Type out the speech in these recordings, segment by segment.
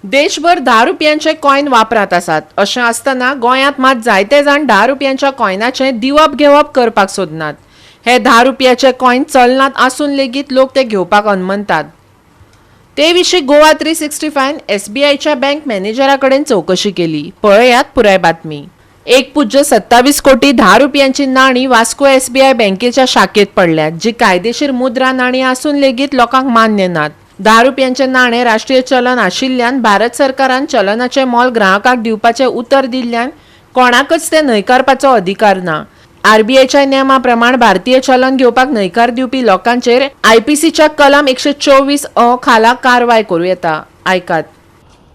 देशभर 10 रुपयांचे कॉयन वापरात आसात. अशें आसतना गोंयांत मात जायते जाण 10 रुपयांच्या कॉयनाचें दिवप घेवप करपाक सोदनात. हे 10 रुपयाचे कॉयन चलनात आसून लेगीत लोक ते घेवपाक अनमनतात. ते विशीं गोवा 365 एसबीआयच्या बँक मॅनेजरा कडेन चवकशी केली. पळयात पुराय बातमी. 1.27 कोटी 10 रुपयांची नाणी वास्को एसबीआय बँकेच्या शाखेत पडल्यात, जी कायदेशीर मुद्रा नाणी आसून लेगीत लोकांक मान्य नात. 10 रुपयांचे नाणे राष्ट्रीय चलन आशिल्ल्यान भारत सरकारान चलनाचे मोल ग्राहकाक दिवपाचे उतर दिल्ल्यान कोणाकच ते न्हयकारपाचो अधिकार ना. आरबीआयच्या नेमा प्रमाण भारतीय चलन घेवपाक न्हयकार दिवपी लोकांचेर आयपीसीच्या कलम 124 अ खाला कारवाय करूं येता. आयकात.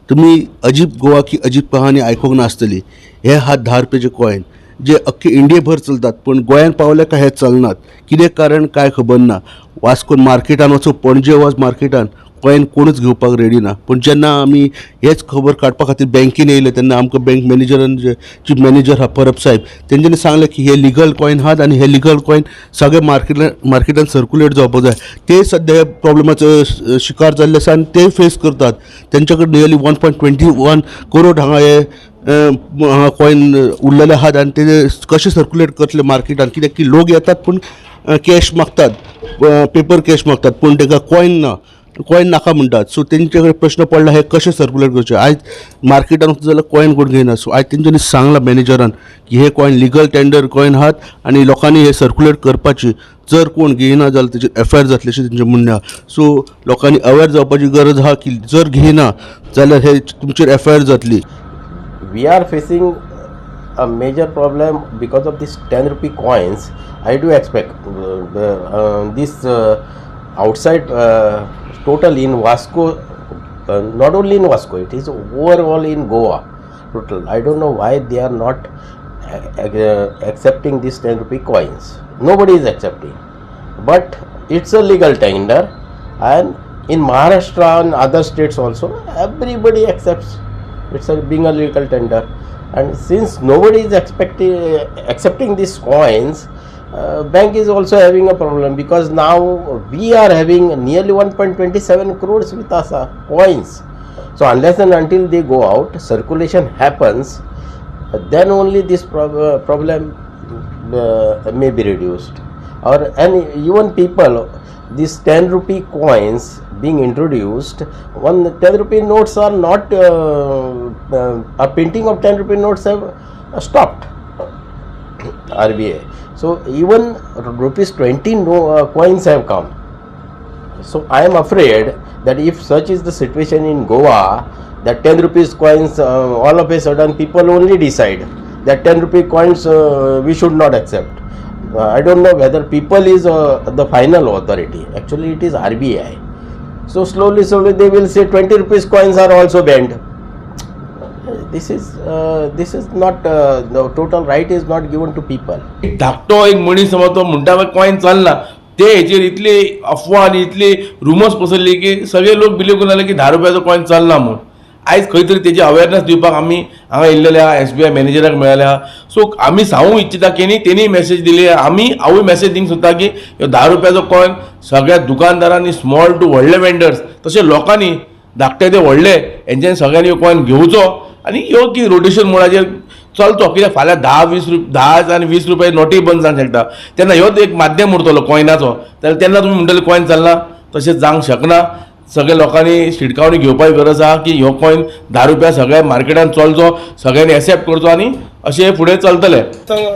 तुमी अजीब गोवा की अजीब कहानी आयकूंक नासतली. हे आहात 10 रुपयाचे कॉयन, जे अख्खे इंडियेभर चलतात, पूण गोंयान पावले काय हे चलनात. कितें कारण काय खबर ना. वास्कोन मार्केटान वचूं, पणजे वच, मार्केटान कॉयन कोणूच घेवपाक रेडी ना. पूण जेन्ना आमी हेच खबर काडपा खातीर बँकेन येयले, तेन्ना आमकां बँक मॅनेजरान, जे चीफ मॅनेजर आहा परब साहेब, तेंच्यांनी सांगलें की हे लिगल कॉयन आहात आनी हे लिगल कॉयन सगळे मार्केटान सर्कुलेट जावपाक जाय. ते सद्या ह्या प्रॉब्लमाचो शिकार जाल्ले आसा आनी ते फेस करतात. तेंच्या कडेन नियरली 1.21 करोड हांगा हे हांगा कॉयन उरलेले आहात आनी ते कशे सर्कुलेट करतले मार्केटान? कित्याक की लोक येतात, पूण कॅश मागतात, पेपर कॅश मागतात, पूण तांकां कॉयन ना, कॉयन नाका म्हणटात. सो तेंचे कडेन प्रश्न पडला, हे कशें सर्कुलेट करचे? आयज मार्केटान वचत जाल्यार कॉयन कोण घेयना. सो आयज तेंच्यांनी सांगलां मॅनेजरान की हे कॉयन लिगल टेंडर कॉयन आहात आनी लोकांनी हे सर्कुलेट करपाची. जर कोण घेयना जाल्यार तेजेर एफआयआर जातली, अशें तेंचें म्हणणें आहा. सो लोकांनी अवेर जावपाची गरज आहा की जर घेयना जाल्यार हे तुमचेर एफआयआर जातली. We are facing a major problem because of this 10 rupee coins. I do expect this outside total in Vasco, not only in Vasco, it is overall in Goa total. I don't know why they are not accepting these 10 rupee coins. Nobody is accepting, but it's a legal tender, and in Maharashtra and other states also everybody accepts. It's a being a legal tender, and since nobody is expecting accepting these coins, bank is also having a problem, because now we are having nearly 1.27 crores with us coins. So unless and until they go out, circulation happens, then only this problem may be reduced. Or and even people, these 10 rupee coins being introduced, one 10 rupee notes are not a printing of 10 rupee notes have stopped, RBI. So even rupees 20 no, coins have come. So I am afraid that if such is the situation in Goa, that 10 rupees coins, all of a sudden people only decide that 10 rupee coins we should not accept. I don't know whether people is the final authority. Actually, it is RBI. So slowly, slowly they will say 20 rupees coins are also banned. This is not the total right is not given to people. एक धाकटो एक मनीस समज तो म्हणटा coin चलना, ते हेचेर इतली अफवा आनी इतली रुमर्स पसरली की सगळे लोक बिलीव करून जाले की 10 रुपयाचो कॉयन चलना म्हूण. आयज खंय तरी तेजी अवेरनस दिवपाक आमी हांगा येयल्लेले आहा. एसबीआय मॅनेजराक मेळ्ळेले आहा. सो आमी सांगूंक इच्छिता की न्ही, तेणी मॅसेज दिली, आमी हांवूय मॅसेज दिवंक सोदता की ह्यो 10 रुपयाचो कॉयन सगळ्या दुकानदारांनी, स्मॉल टू व्हडले वेंडर्स, तशें लोकांनी, धाकटे ते व्हडले, हेंच्यांनी सगळ्यांनी ह्यो कॉयन घेवचो आनी ह्यो की रोटेशन मोडाचेर चलतो. कित्याक फाल्यां 10 20 रुपया, 10 आनी 20 रुपया नोटी बंद जावंक शकता. तेन्ना ह्योच एक माध्यम उरतलो कॉयनाचो. जाल्यार तेन्ना तुमी म्हणटले कॉयन चलना. तशें जावंक शकना. सगळ्या लोकांनी शिटकावणी घेवपाची गरज आहा की ह्यो कॉयन 10 रुपया सगळ्या मार्केटान चलचो, सगळ्यांनी एक्सेप्ट करचो आनी अशें फुडें चलतलें.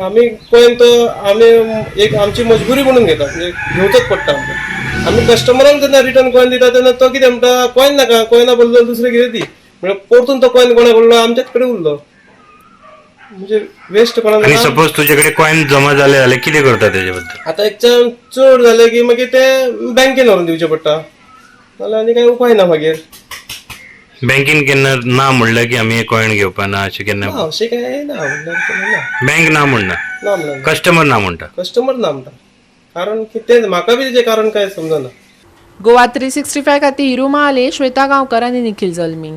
आमी कॉयन तो आमी एक आमची मजबुरी म्हणून घेता, म्हणजे घेवचोच पडटा आमकां. आमी कस्टमरांक जेन्ना रिटर्न कॉयन दिता, तेन्ना तो कितें म्हणटा, कॉयन नाका, कॉयना बदल दुसरें कितें दी. म्हणजे परतून तो कॉयन कोणा कडलो? आमच्याच कडेन उरलो. म्हणजे वेस्ट कोणाक आणि जाता. सपोज तुझ्याकडे कॉईन जमा झाले जाल्यार कितें करता तेजे बद्दल? आतां एकच्यान चड जालें की मागीर ते बँकेन व्हरून दिवचें पडटा, नाल्यार आनी कांय उपाय ना मागीर. बँकेन केन्ना ना म्हणलं की आमी हे कॉईन घेवपा ना, अशें केन्ना? ना, अशें कांय ना म्हणल्यार ना. बँक ना म्हणना? ना म्हणना. कस्टमर ना म्हणटा? कस्टमर ना म्हणटा. कारण कितें म्हाका बी तेजें कारण कांय समजना. गोवा 365 खातीर हिरू महाले, श्वेता गांवकर आनी निखिल जल्मी.